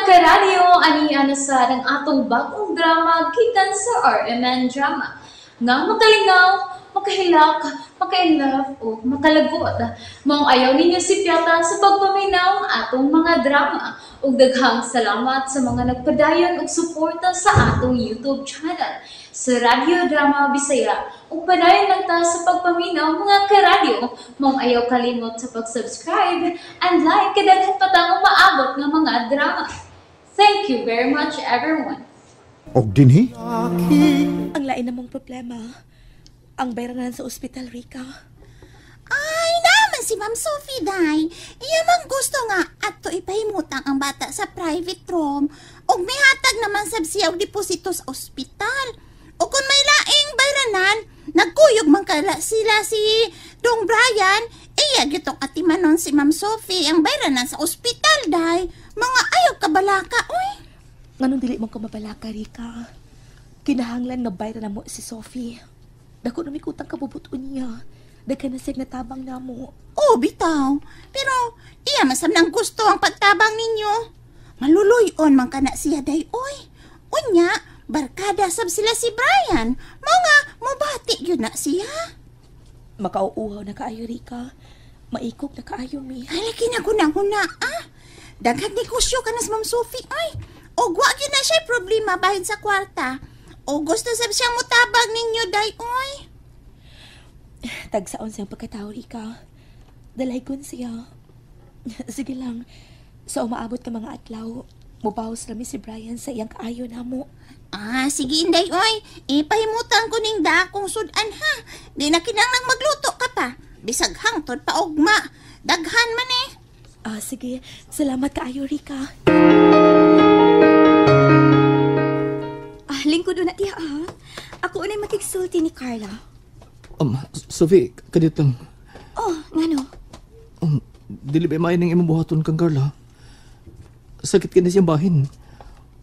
Karadyo, ani na sa ang atong bagong drama gikan sa RMN Drama. Nga makalingaw, makahilak, maka-inlove o makalagot. Maong ayaw ninyo sipyata sa pagpaminaw ang atong mga drama. Ug daghang salamat sa mga nagpadayon og suporta sa atong YouTube channel sa Radyo Drama Bisaya. Ug padayon lang ta sa pagpaminaw, mga karadyo. Maong ayaw kalimot sa pag-subscribe and like kay daghan pa tang umaabot nga mga drama. Thank you very much, everyone. Og dinhi? Ang lain namong problema, ang bayranan sa ospital, Rika. Ay, naman si Ma'am Sophie, day. Iya man gusto nga adto ipahimutang ang bata sa private room. Og mihatag naman sab siya og deposito sa ospital. O kung may laing bayranan, nagkuyog man kala sila si Dong Brian, iya gitong atimanon si Ma'am Sophie ang bayranan sa ospital, day. Mga ayaw kabalaka, uy. Nganong dili mo ko mabalaka, Rika? Kinahanglan na bayra na mo si Sophie. Dako na may kutang kabubuton niya. Daghan na siya natabang na mo. Oh, bitaw. Pero iya masam nang gusto ang pagtabang ninyo. Maluluyon man kana siya, day, oy. Unya, barkada sab sila si Brian. Mao nga, mobati yun na siya. Makauuhaw na kaayo, Rika. Maikog na kaayo, mi. Ay, lagi na guna-guna, ah. Daghang negosyo ka na sa Ma'am Sophie, ay. O, wa gyud na siya problema bahin sa kwarta. O, gusto sab siyang mutabag ninyo, day, oy. Tagsaon siyang pagkatao, Rika. Dalaygon siya. Sige lang. Sa umaabot ka mga adlaw, mubawas rami si Brian sa iyang kaayo namo. Ah, sige, inday, oy. Ipahimutan ko ning dakong sudan, ha. Di na kinahanglang magluto ka pa. Bisag hangtod pa ugma. Daghan man eh. Ah, sige. Salamat kaayo, Rika. Ah, lingkod una tiya ha. Ako unay makigsulti ni Carla. Sophie, kadiyot lang. Oh, ngano? Dili ba maayo ning imong buhaton kang Carla? Sakit kini siyang bahin.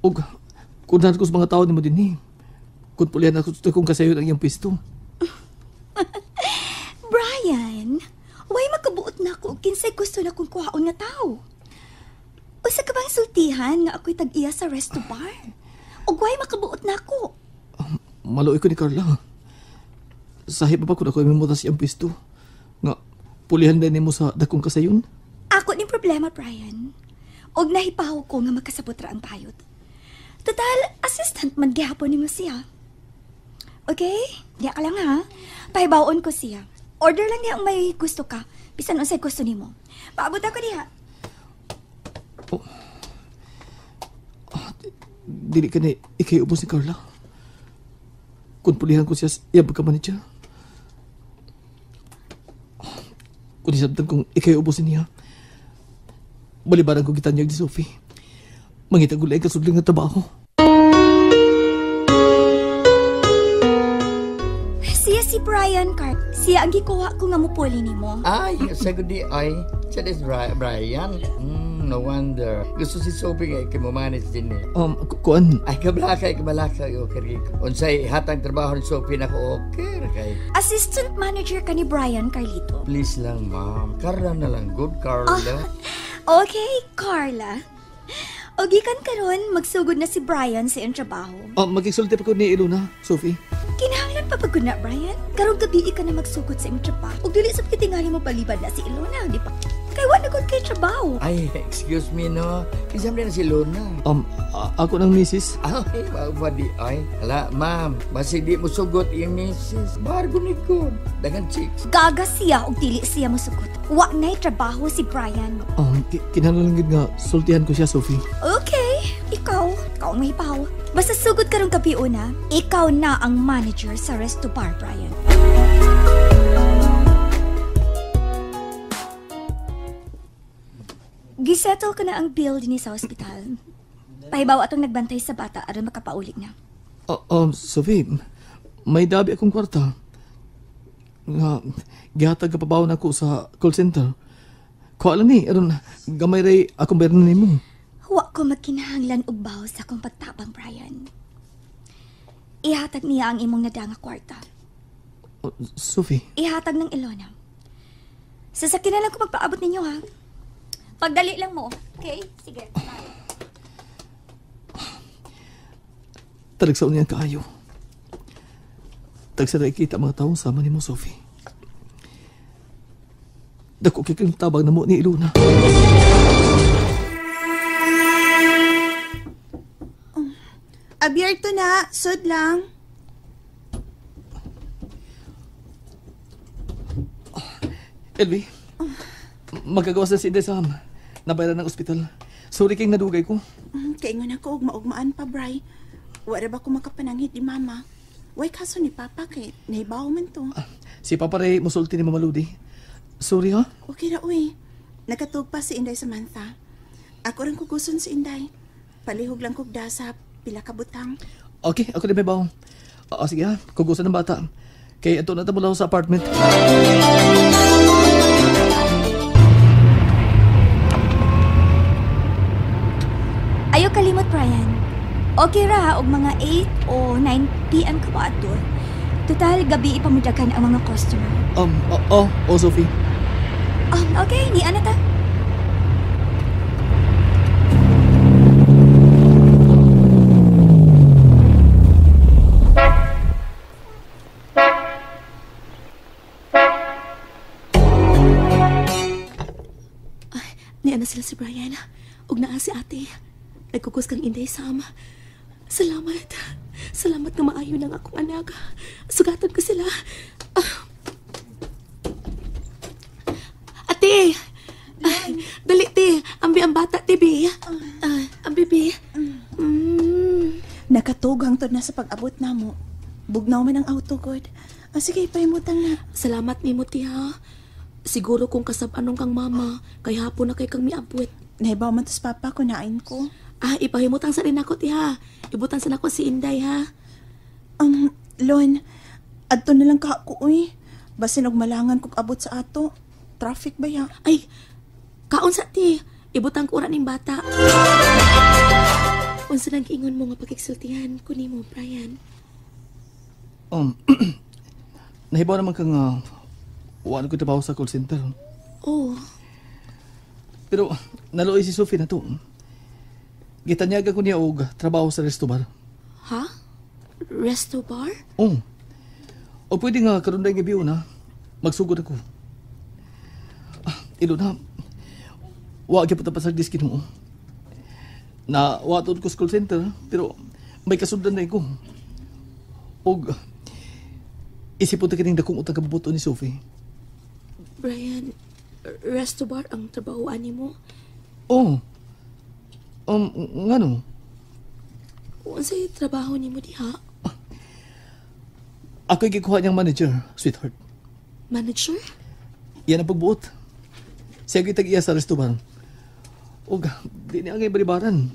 Og kunan ko sa mga tao nimo dinhi. Kun pulihan ako sa kong kasayon ang iyang pisto. Brian, way makabuot na ako og kinsay gusto na kong kuhaon nga tao. Usa ka bang sultihan nga ako'y tag-iya sa resto bar? Og way makabuot na ako. Maluoy ko ni Carla. Sahib pa ba kung ako imimuta sa iyang pisto? Nga, pulihan din nimo sa dakong kasayon? Ako ning problema, Brian. Og nahipaw ko nga makasabot ra ang bayot. Total, assistant man gihapon nimo siya. Okay? Diya ka lang ha. Pahibawon ko siya. Order lang niya ang may gusto ka. Bisan unsay gusto nimo. Paabot ako diha. Oh. Ah, dili ka ni ikay ubos ni Carla. Kung pulihan ko siya, iya pagka-manager. Kung isabtan kong ikay ubos niya, balibaran ko gitanyag ni Sophie. Mangita gulay kasudling na trabaho. Siya si Brian, Carl. Siya ang gikuha ko nga mupuli nimo. Ay, sagot di ay. Siya is Brian. No wonder. Gusto si Sophie nga ikaw-manage din eh. Kuan? Ay, kabalaka, kabalaka. Okay, Rico. Unsay hatang trabaho ni Sophie na ko, okay, kay. Assistant manager ka ni Brian, Carlito. Please lang, ma'am. Carla na lang. Good, Carla. Oh, okay, Carla. O gikan karon, magsugod na si Brian sa iyong trabaho. Magigsulti pa ko ni Ilona, Sophie. Kinahanglan pa pagod na, Brian. Karong gabi ka na magsugod sa iyong trabaho. Ug dili sa kitingali mo palibad na si Ilona, di pa? Kay wa na gud kay trabaho. Ay, excuse me, no. Kinsa man na si Ilona? Ako ng misis. Ay, ba di ay. Hala, ma'am, basi di mo sugot iyong misis. Bargo ni ko. Dagan chicks. Gaga siya og dili siya mosugot. Wa na'y trabaho si Brian. Kinahanglan gid nga sultihan ko siya, Sophie. Okay, ikaw ang may paw. Basta sugod karong gabi una, ikaw na ang manager sa resto bar, Brian. Gisettle ko na ang bill dinhi sa ospital. Pahibaw atong nagbantay sa bata aron makapaulig na. Sophie, may dabi akong kwarta. Nga, gihatag ka pabaw na ako sa call center. Kuha lang ni, aron gamay ray akong bayaran nimo. Wa ko magkinahanglan og bawo sa akong pagtabang, Brian. Ihatag niya ang imong nadanga kwarta. Oh, Sophie. Ihatag ng Ilona. Sasakyan na lang ko magpaabot ninyo, ha? Pagdali lang mo. Okay? Sige. Bye. Talagsaon niya kaayo. Tagsa na ikita mga taong sama ni mo, Sophie. Dako kay kang tabang na mo ni Ilona. Abierto na, sud lang. Elvie, magagawas na si Inday Sam. Nabayaran ng ospital. Sorry kayong nadugay ko. Kaingon ako og maugmaan pa, Bray. Wala ba ko makapananghit ni Mama? Way kaso ni Papa kay nahibaw man to. Si Papa rin musulti ni Mama Ludi. Sorry ha? Okay ra, uy. Nakatug pa si Inday Samantha. Ako rin kuguson si Inday. Palihog lang kog dasa pila ka butang. Okay, ako din may baw. Sige ha, kugusan ng bata. Kay ato na tabulaw sa apartment. Ayo kalimot, Brian. Okay ra og mga 8 o 9 PM ka mo adto. Total gabi ipamudakan ang mga customer. Oh, Sophie. Okay, ni ana ta. Ay, ni ana sila si Brian. Ug naa si ate. Nagkukos kang Inday Sam. Salamat. Salamat nga maayo lang akong anak. Sugatan ko sila. Ate! Dali, te. Ambi ang bata, te, bi. Ambi, bi. Nakatugang to na sa pag-abot na mo. Bugnaw man ang auto, God. Sige, pahimutang na. Salamat nimo, te, ha. Siguro kung kasab-anong kang mama, kay hapon na kay kang miabot. Nahibaw man to sa papa ko, nain ko. Ipahimutang sa rin ako, te, ha. Ibutan sa nako si Inday, ha. Lon, adto na lang ka ako, uy. Basin og malangan kog abot sa ato. Traffic ba ya? Ay, kaon sa ti. Ibutang ko ura ning bata. Unsa nang giingon mo nga pagigsultihan ko nimo, Brian? Nahibaw naman kang wala ko trabaho sa call center. Oh. Pero naluoy si Sophie na to. Gitanyaga ko niya og trabaho sa resto bar. Ha? Resto bar? Oo. O pwede nga karon dayong gabi na magsugod ako. Ilo na. Wa gyud pa sa disk Ginoo. Na wa tuod ko sa call center pero may kasundan na ko. Og isipon ta kining dakong utang kabubuto ni Sophie. Brian, resto bar ang trabaho ani mo? Oo. Ngano? Unsay trabaho nimo diha? Ako'y gikuha niyang manager, sweetheart. Manager? Yan ang pagbuot. Siya ko'y tag-iya sa resto bar. Og, di niya angay baribaran.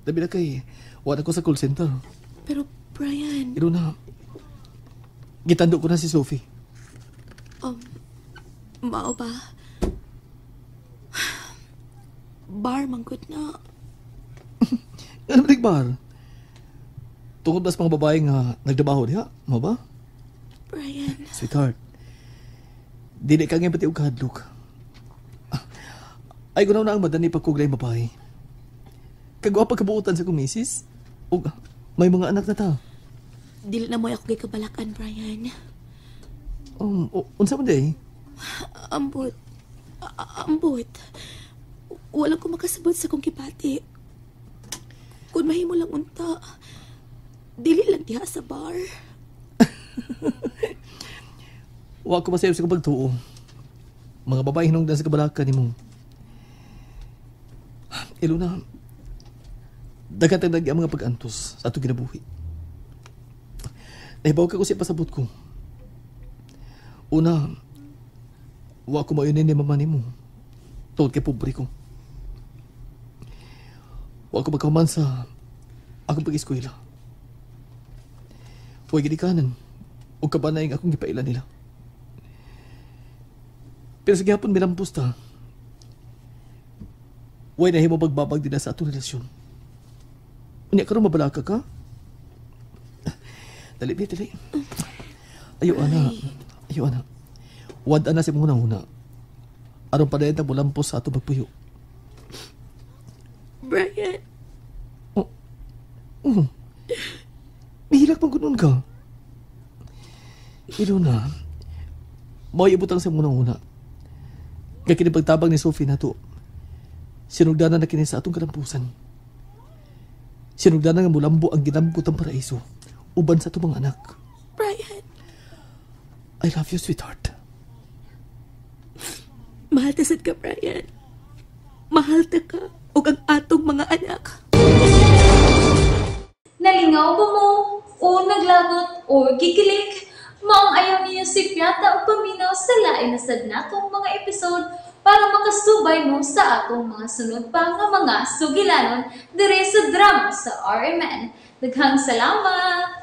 Labi na kay, wala ko sa call center. Pero, Brian... Pero na, gitando ko na si Sophie. Mao ba? Bar, mangkot na. Ano ba bar? Tungod ba sa mga babae nga nagdabaho diha? Mao ba? Brian. Sweetheart, dili ka ngayon pati og kahadlok. Ay, gunaw na ang madani pagkuglay babae. Kagwa pagkabuotan sa kong misis. Og may mga anak na ta. Dili na mo'y ako kay kabalakan, Brian. Unsa man day? Ambot. Ambot. Wala ko makasabot sa kong kipati. Kung mahimo lang unta, dili lang diha sa bar. Wa ko masayop sa kong pagtuo. Mga babae hinungdan sa kabalakan nimo. Ilona, daghan tag ang mga pag-antos sa atong kinabuhi. Nahibaw ka ko sa pasabot ko. Una, wa ko mauyunin ni mama nimo. Tungod kay pobre ko. Wa ko magkahuman sa akong pag-eskwela. Huwag ginikanan o kabanay ang akong gipaila nila. Pero sa gihapon milampos ta. Huwag na himo magbabag din na sa atong relasyon. Unya karon mabalaka ka? Dali, bi, dali. Ayo, ana. Ayo, ana. Wad ana sa imong hunahuna. Aron padayon ta molampos sa atong pagpuyo. Brian. Oh. Oh. Anak pang kunon ka. Ilona, mao ibutang sa muna una. Kaya kini pagtabang ni Sophie nato. Sinugdanan na kini sa atong kalampusan. Sinugdanan nga mulambo ang ginambot ang paraiso uban sa atong mga anak. Brian, I love you, sweetheart. Mahal ta sad ka, Brian. Mahal ta ka ug ang atong mga anak. Nalingaw ba mo? O naglagot o gikilig? Maong ayaw niyo sipyata o paminaw sa lain na sad natong mga episode para makasubay mo sa atong mga sunod pa nga mga sugilanon dire sa drama sa RMN. Daghang salamat!